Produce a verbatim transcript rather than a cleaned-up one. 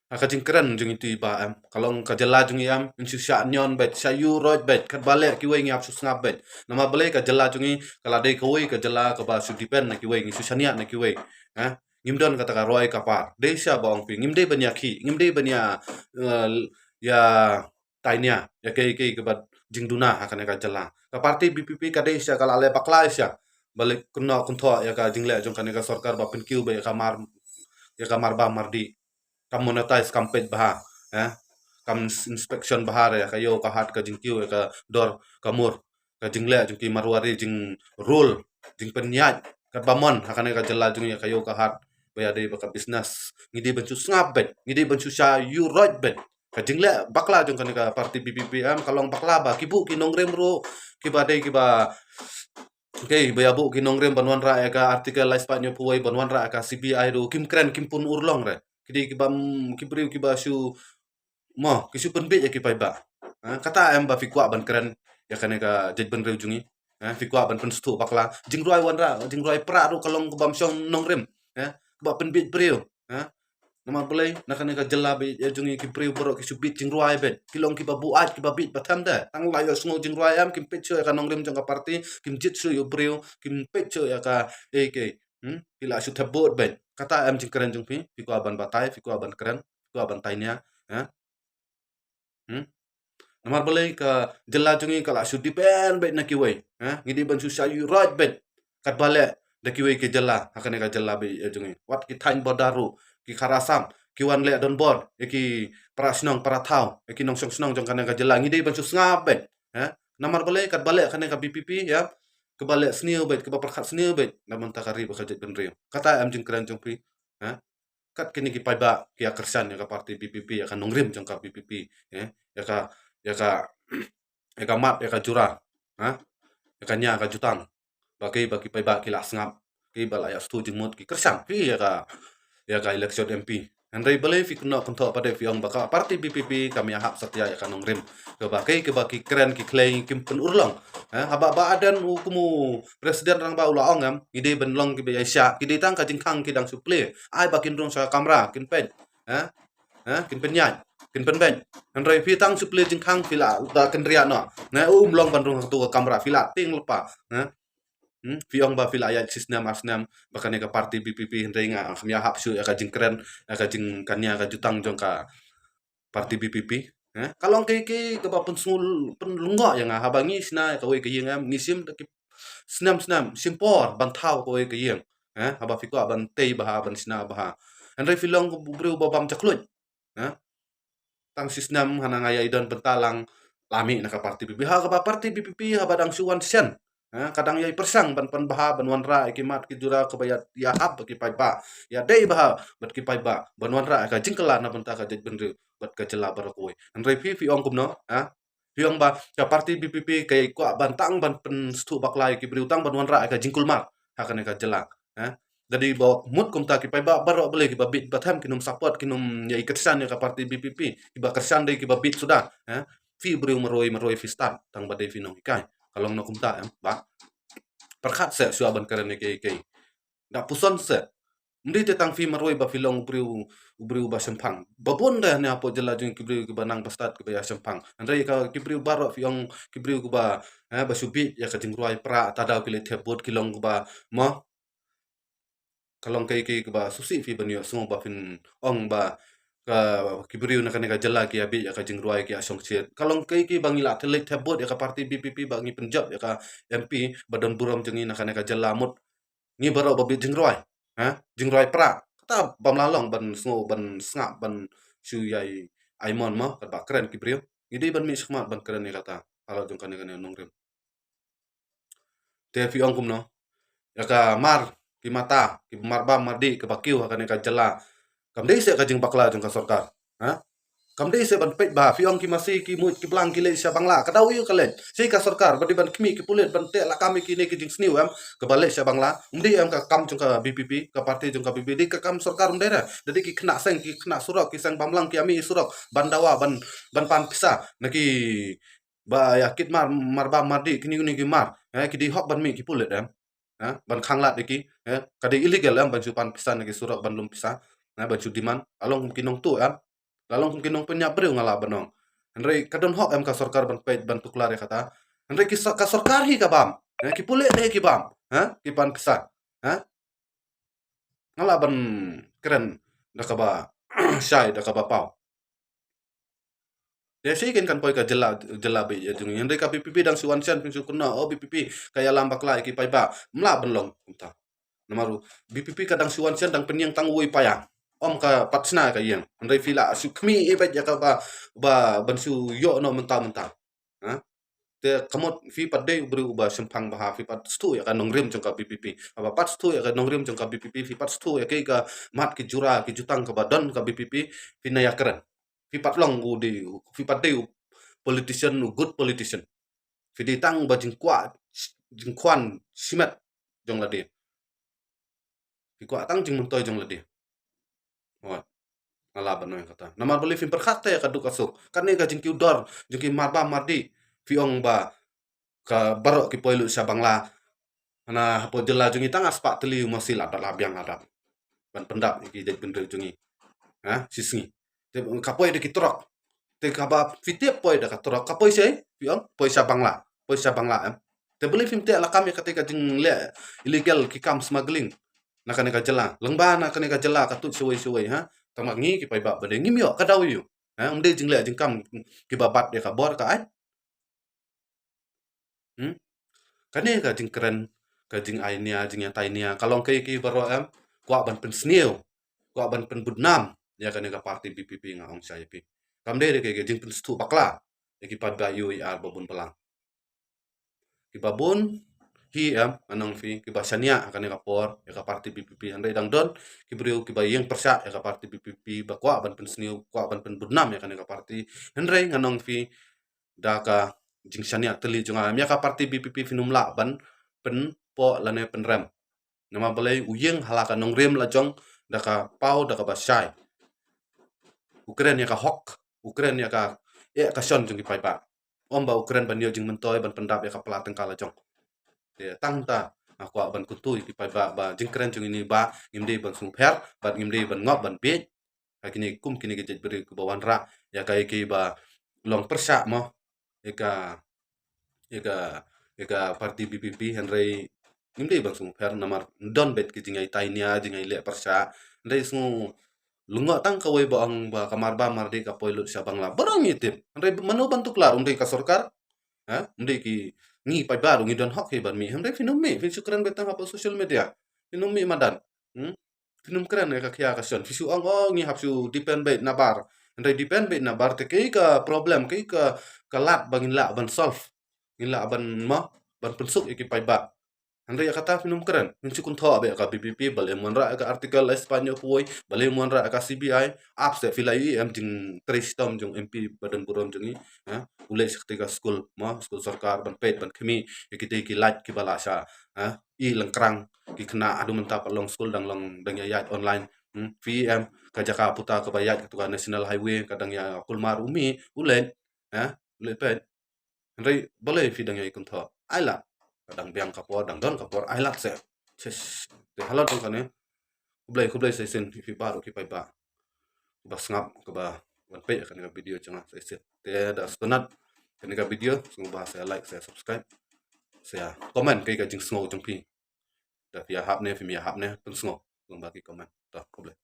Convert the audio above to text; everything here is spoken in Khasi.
Ha ka jingkren jong ngi te ba em, ka long ka jylla jong ngi em, ngi shu shah nion beit, shah ïuh roit beit, katba leh kiwei ngi hap shu sngap beit. Namar balei ka jylla jong ngi ka la dei kawei ka jylla kaba shu depend na kiwei, ngi shu shaniah na kiwei. Ha? Ngim don kata ka roi ka par. Dei sha ba ong phi, ngim dei ban ïa khih, ngim dei ban ïa, eh, ïa tainia ïa kaei kaei kaba jingduna ha kane ka jylla. Ka party VPP ka dei sha ka la leh bakla sha ba leh kynnoh kynthoh ïa ka jingleh jong kane ka sorkar ba pynkiew beit ïa ka mar, ïa ka marbam mardih. Kam monetize, kam peit bha, eh, kam ins-, inspection bha re ïa ka ïew ka hat, ka jingkiew ïa ka dor ka mur, ka jingleh jong ki Marwari, jingrule, jingpynïaid katba mon ha kane ka jylla jong ngi, ïa ka ïew ka hat, ba ïadei bad ka business. Ngi dei ban shu sngap beit, ngi dei ban shu shah ïuh roit beit. Ka jingleh bakla jong kane ka party VPP em, ka long bakla ba ki buh ki nongrim ruh kiba dei kiba, okay, ba ïa buh ki nongrim ban wanrah ïa ka Article lai spah hynñiew phew wei, ban wanrah ïa ka CBI ruh kim kren, kim pynurlong re. Ki dei kiba, mm, ki briew kiba shu, mo, ki shu pynbieit ïa ki paidbah. Ha, kata em ba phi kwah ban kren ïa kane ka jaitbynriew jong ngi? Ha, phi kwah ban pynsngewthuh bakla? Jingrwai wanrah, jingrwai prah ruh ka long kaba ym shong nongrim. Ha, kaba pynbieit briew. Ha? Namar balei na kane ka jylla ba ïeit jong ngi ki briew baroh ki shu bieit jingrwai beit. Ki long kiba buaid, kiba bieit ba them de. Tang la ïohsngew jingrwai em, kim peit shuh ïa ka nongrim jong ka party, kim jied shuh ïa u briew, kim peit shuh ïa ka, eh, kaei. Hmm? Ki la shu thep vote beit. Kata em jingkren jong phi? Phi kwah ban batai, phi kwah ban kren, phi kwah ban tainia? Ha? Hmm? Namar balei ka jylla jong ngi ka la shu depend beit na kiwei. Ha? Ngi dei ban shu shah ïuh roit beit katba leh da kiwei ki jylla ha kane ka jylla ba ïeit jong ngi. Wat ki thaiñ border ruh, ki khar Assam, ki wan leh donbor ïa ki para shnong para thaw, ïa ki nongshong shnong jong kane ka jylla, ngi dei ban shu sngap beit. Ha? Namar balei? Katba leh kane ka VPP, ïa, kaba leh sniew beit, kaba pyrkhat sniew beit na bynta ka ri bad ka jaitbynriew. Kata em jingkren jong phi? Ha? Kat kine ki paidbah ki ïa kyrshan ïa ka party VPP, ïa ka nongrim jong ka VPP, eh, ïa ka, ïa ka, ïa ka mat, ïa ka jura, ha? Ïa ka nia ka jutang. Ba ki, ba ki paidbah ki la sngap, ki ba la ïa sngewthuh jingmut, ki kyrshan phi ïa ka, ïa ka election MP. Hynrei balei phi kynnoh kynthoh pat de, phi ong ba ka party VPP kam ïa hap satia ïa ka nongrim. Kaba ki, kaba ki kren ki khlei kim pynurlong. Ha, haba Bah Ardent u kum u president rangbah u la ong em, ngi dei ban long kiba ïaishah, ki dei tang ka jingkhang ki dang shu plie. Ai ba kin rung sha kamra, kin peit. Ha? Ha? Kin pynïaid, kin pynbeit. Hynrei phi tang shu plie jingkhang phi la da kynriah noh. Ne, um long ban rung ha kato ka kamra, phi la tieng lypa. Ha? Hmm? Phi ong ba phi la ïaid shi snem ar snem bad kane ka party VPP, hynrei nga kam ïa hap shuh ïa ka jingkren, ïa ka jingkania ka jutang jong ka party VPP. Eh? Ka long kaei kaei kaba pynsngew pynlyngngoh ïa nga haba ngi shna ïa kawei ka ïing em, ngi shim da ki snem snem, shim por ban thaw kawei ka ïing. Eh? Haba phi kwah ban tei bha, ban shna bha. Hynrei phi long u briew ba bam jakhlud. Eh? Tang shi snem hana nga ïai don bynta lang, la mih na ka party VPP. Ha kaba party VPP haba dang shu wan shen, ha, ka dang ïai pyrshang ban pynbha, ban wanrah ïa ki mat ki jura kaba ïa, ïahap bad ki paidbah, ïadei bha bad ki paidbah, ban wanrah ïa ka jingkylla na bynta ka jaitbynriew bad ka jylla baroh kawei. Hynrei phi, phi ong kumno, ha? Phi ong ba ka party VPP ka ïai kwah ban tang ban pynsngewthuh bakla ïa ki briew, tang ban wanrah ïa ka jingkulmar ha kane ka jylla. Ha? Dei ba mut kumta ki paidbah baroh balei kiba bieit ba them, kin ym support, kin ym ïai kyrshan ïa ka party VPP. Kiba kyrshan dei kiba bieit suda. Ha? Phi briew marwei marwei phi stad, tang ba dei phi nonghikai. Ka long na kumta em, Bah. Pyrkhat seh shuwa ban kren ïa kaei kaei. Da puson seh. Ym dei te tang phi marwei ba phi long u briew, u briew ba shemphang. Ba bun de ne hapoh jylla jong ngi ki briew kiba nang ba stad kiba ïa shemphang. Hynrei ka ki briew baroh phi ong ki briew kiba, eh, ba shu bieit ïa ka jingrwai prah, ta daw ki leit thep vote ki long kiba, mo, ka long kaei kaei kaba sngewsih phi ban ïohsngew ba phin ong ba ka, ki briew na kane ka jylla ki ïa bieit ïa ka jingrwai, ki ïa shongshit. Ka long kaei kaei ba ngi la leit thep vote ïa ka party VPP, ba ngi pynjop ïa ka MP ba don burom jong ngi na kane ka jylla, mut ngi baroh ba bieit jingrwai. Ha? Jingrwai prah. Kata bym lah long ban sngew, ban sngap, ban shu ïai ai mon mo, katba kren ki briew. Ngi dei ban mih shakhmat ban kren ïa kata halor jong kane, kane nongrim. Te phi ong kumno? Ïa ka mar, ki mata, ki marbam mardih kiba kiew ha kane ka jylla, kam dei seh ka jingbakla jong ka sorkar. Ha? Kam dei seh ban peit bha, phi ong ki masi, ki muid, ki blang, ki leit sha Bangla. Ka daw aïu ka leit? Sha ka sorkar ba dei ban khmih ki pulit, ban teh lakam ïa kine ki jingsniew em, kaba leit sha Bangla. Ym dei em ka kam jong ka VPP, ka party jong ka VPP, dei ka kam sorkar ym dei re. Da dei ki khynnah seng, ki khynnah surok, ki seng bamlang, ki ïa mih surok ban dawa, ban, ban pan pisa na ki ba ïa kit mar, marbam mardih, kine, kine ki mar. Eh, ki dei hok ban mih ki pulit em? Ha? Ban khanglad ïa ki, eh? Ka dei illegal em ban shu pan pisa na ki surok, ban lum pisa, eh, ban shu demand? Ka long ki nongtuh em? La long kum ki nongpynïap briew nga lah ban ong. Hynrei ka don hok em ka sorkar ban peit ban tuklar ïa kata? Hynrei ki sa-, ka sorkar hi ka bam. Ha, ki pule de ki bam. Ha, ki pan pisa. Ha? Nga lah ban kren da kaba shai, da kaba paw. Te shi kin kan poi ka jylla, jylla beit ïa jong ngi. Hynrei ka B P P dang shu wan shen, phin shu kynnoh, oh, B P P ka ïalam bakla ïa ki paidbah. Mlah ban long kumta. Namar u B P P ka dang shu wan shen, dang pynïeng tang uwei paia. Ym ka pat shna ka ïeng. Hynrei phi la shu khmih beit ïa kaba, ba ban shu ïoh noh mynta mynta. Ha? Te ka mut phi pat dei u briew uba shemphang bha, phi pat sngewthuh ïa ka nongrim jong ka B P P. Haba pat sngewthuh ïa ka nongrim jong ka B P P, phi pat sngewthuh ïa kaei ka mat ki jura ki jutang kaba don ka B P P, phin ïa kren. Phi pat long u dei, phi pat dei u politician, u good politician. Phi dei tang ba jingkwah, jingkwah shimet jong lade. Phi kwah tang jingmyntoi jong lade. Wat. Nga lah ban ong kata. Namar balei phim pyrkhat te ka duk ka suk? Kane ka jingkiew dor jong ki marbam mardih. Phi ong ba ka baroh ki poi lut sha Bangla. Hana hapoh jylla jong ngi tang spah tylli u masi la dap, la biang la dap ban pyndap ïa ki jaitbynriew jong ngi. Ha, shisngi. Te ka poi da ki trok. Te kaba phi tip poi da ka trok, ka poi sha, phi ong, poi sha Bangla, poi sha Bangla em. Te balei phim teh lakam ïa kata ka jingleh illegal, ki kam smuggling na kane ka jylla? Lyngba na kane ka jylla ka tuid shawei shawei, ha. Tang ma ngi ki paidbah ba dei, ngim ïoh, ka daw ïoh. Ha, ym dei jingleh jingkam kiba bat ïa ka bor ka aiñ. Hmm? Kane ka jingkren, ka jingai nia, jingïatai nia, ka long kaei kaei baroh em, kwah ban pynsniew, kwah ban pynbudnam ïa kane ka party B P P, nga ong shai ïa phi. Kam dei da kaei kaei, jingpynsngewthuh bakla ïa ki paidbah U R ba bun balang. Kiba bun hi em, nga ong phi, kiba shaniah ha kane ka por ïa ka party B P P, hynrei dang don ki briew kiba ïeng pyrshah ïa ka party B P P, ba kwah ban pynsniew, kwah ban pynbudnam ïa kane ka party. Hynrei nga ong phi, da ka jingshaniah tylli jong nga, ïa ka party B P P phin ym lah ban pynpoh lane pynrem. Namar balei? U ïeng ha la ka nongrim la jong, da ka paw, da kaba shai. U kren ïa ka hok, u kren ïa ka, eh, ka shon jong ki paidbah. Ym ba u kren ban ïoh jingmyntoi ban pyndap ïa ka pla tyngka la jong. Te tang ta nga kwah ban kyntu ïa ki paidbah ba jingkren jong ngi ba ngim dei ban sngewpher, bad ngim dei ban ngop ban bieit ha kine, kum kine ki jaitbynriew kiba wanrah ïa kaei kaei ba long pyrshah mo ïa ka, ïa ka, ïa ka party B P P, hynrei ngim dei ban sngewpher namar don beit ki jingïatai nia, jingïaleh pyrshah. Hynrei sngew lyngngoh tang kawei ba ong ba ka marbam mardih ka poi lut sha Bangla. Baroh ngi tip. Hynrei mano ban tuklar? Ym dei ka sorkar? Ha? Ym dei ki, ngi paidbah ruh ngi don hok hi ban mih. Hynrei phin ym mih, phin shu kren beit tang hapoh social media. Phin ym mih madan. Hmm? Phin ym kren ïa ka khia ka shon. Phi shu ong, oh, ngi hap shu depend beit na bar. Hynrei depend beit na bar te kaei ka problem, kaei ka, ka lad ba ngin lah ban solve, ngin lah ban mo, ban pynsuk ïa ki paidbah. Hynrei ïa kata phin ym kren. Phin shu kynthoh beit ïa ka B P P, balei ym wanrah ïa ka Article lai spah hynñiew phew wei, balei ym wanrah ïa ka C B I. Ap seh, phi la ïohi em jingtrei shitom jong M P ba don burom jong ngi, ha? U leit sha katei ka skul, mo, skul sorkar, ban peit, ban khmih ïa kitei ki light kiba la shah, ha? I lyngkrang, ki khynnah haduh mynta pat long skul dang long, dang ïaid online. Hmm, phi em, ka jaka puta kaba ïaid katei ka National Highway ka dang ïa kulmar, u mih, u leit, ha? U leit peit. Hynrei balei phi dang ïai kynthoh? Ai lad. Ka dang biang ka por, dang don ka por, ai lad seh. Shish. Te halor jong kane, khublei, khublei sa shisien ïa phi baroh ki paidbah ba sngap, kaba wan peit ïa kane ka video jong nga sa shisien. Te da sngewtynnat kane ka video, sngewbha sa like, sa subscribe, sa comment kaei ka jingsngew jong phi. Da phi ïahap ne phim ïahap ne, pynsngew lyngba ki comment. To, khublei.